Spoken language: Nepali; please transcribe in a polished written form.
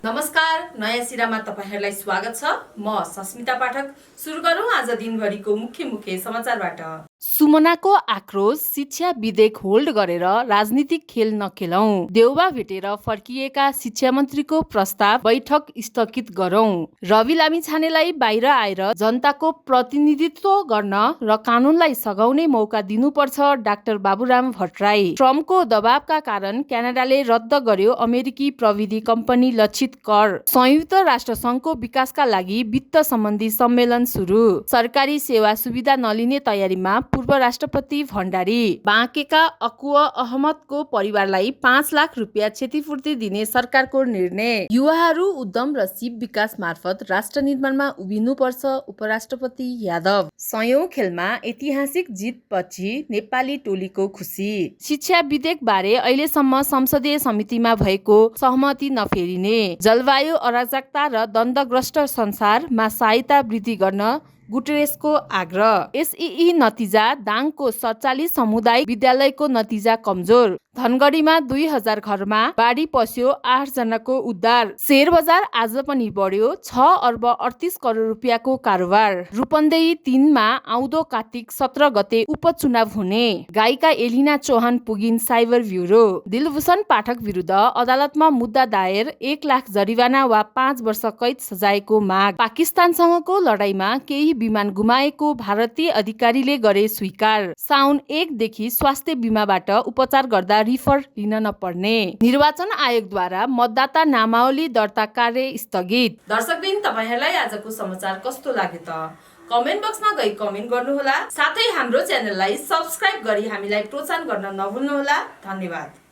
नमस्कार, नयाँ सिरामा तपाईहरुलाई स्वागत छ। म सस्मिता पाठक। सुरु गरौँ आज दिनभरिको मुख्य समाचारबाट। सुमनाको आक्रोश, शिक्षा विधेयक होल्ड गरेर राजनीतिक खेल नखेलौं। देउबा भेटेर फर्किएका शिक्षा मन्त्रीको प्रस्ताव, बैठक स्थगित गरौं। रवि लामिछानेलाई बाहिर आएर जनताको प्रतिनिधित्व गर्न र कानूनलाई सघाउने मौका दिनुपर्छ, डाक्टर बाबुराम भट्टराई। ट्रम्पको दबावका कारण क्यानाडाले रद्द गर्यो अमेरिकी प्रविधि कम्पनी लक्षित कर। संयुक्त राष्ट्र संघको विकासका लागि वित्त सम्बन्धी सम्मेलन सुरु। सरकारी सेवा सुविधा नलिने तयारीमा पूर्व राष्ट्रपति भण्डारी। बाँकेका अकुवा अहमदको परिवारलाई 5 लाख रुपियाँ क्षतिपूर्ति दिने सरकारको निर्णय। युवाहरू उद्यम र सिप विकास मार्फत राष्ट्र निर्माणमा उभिनुपर्छ, उपराष्ट्रपति यादव। सयौं खेलमा ऐतिहासिक जितपछि नेपाली टोलीको खुसी। शिक्षा विधेयक बारे अहिलेसम्म संसदीय समितिमा भएको सहमति नफेरिने। जलवायु अराजकता र द्वन्द्वग्रस्त संसारमा सहायता वृद्धि गर्न गुटेरेसको आग्रह। एसईई नतिजा, दाङको 47 सामुदायिक विद्यालयको नतिजा कमजोर। धनगढीमा 2000 घरमा बाढी पस्यो, 8 जनाको उद्धार। शेयर बजार आज पनि बढ्यो, 6 अर्ब 38 करोड रुपियाँको कारोबार। रूपन्देही 3 मा आउँदो कार्तिक 17 गते उपचुनाव हुने। गायिका एलिना चौहान पुगिन् साइबर ब्युरो। दिलभूषण पाठक विरुद्ध अदालतमा मुद्दा दायर, 1 लाख जरिवाना वा 5 वर्ष कैद सजायको माग। पाकिस्तानसँगको लडाईँमा केही विमान गुमाएको भारतीय अधिकारीले गरे स्वीकार। साउन 1 देखि स्वास्थ्य बिमाबाट उपचार गर्दा रिफर लिन नपर्ने। निर्वाचन आयोगद्वारा मतदाता नामावली दर्ता कार्य स्थगित। दर्शकबिन, तपाईहरुलाई आजको समाचार कस्तो लाग्यो त? कमेन्ट बक्समा गई कमेन्ट गर्नुहोला। साथै हाम्रो च्यानललाई सब्स्क्राइब गरी हामीलाई प्रोत्साहन गर्न नभुल्नुहोला। धन्यवाद।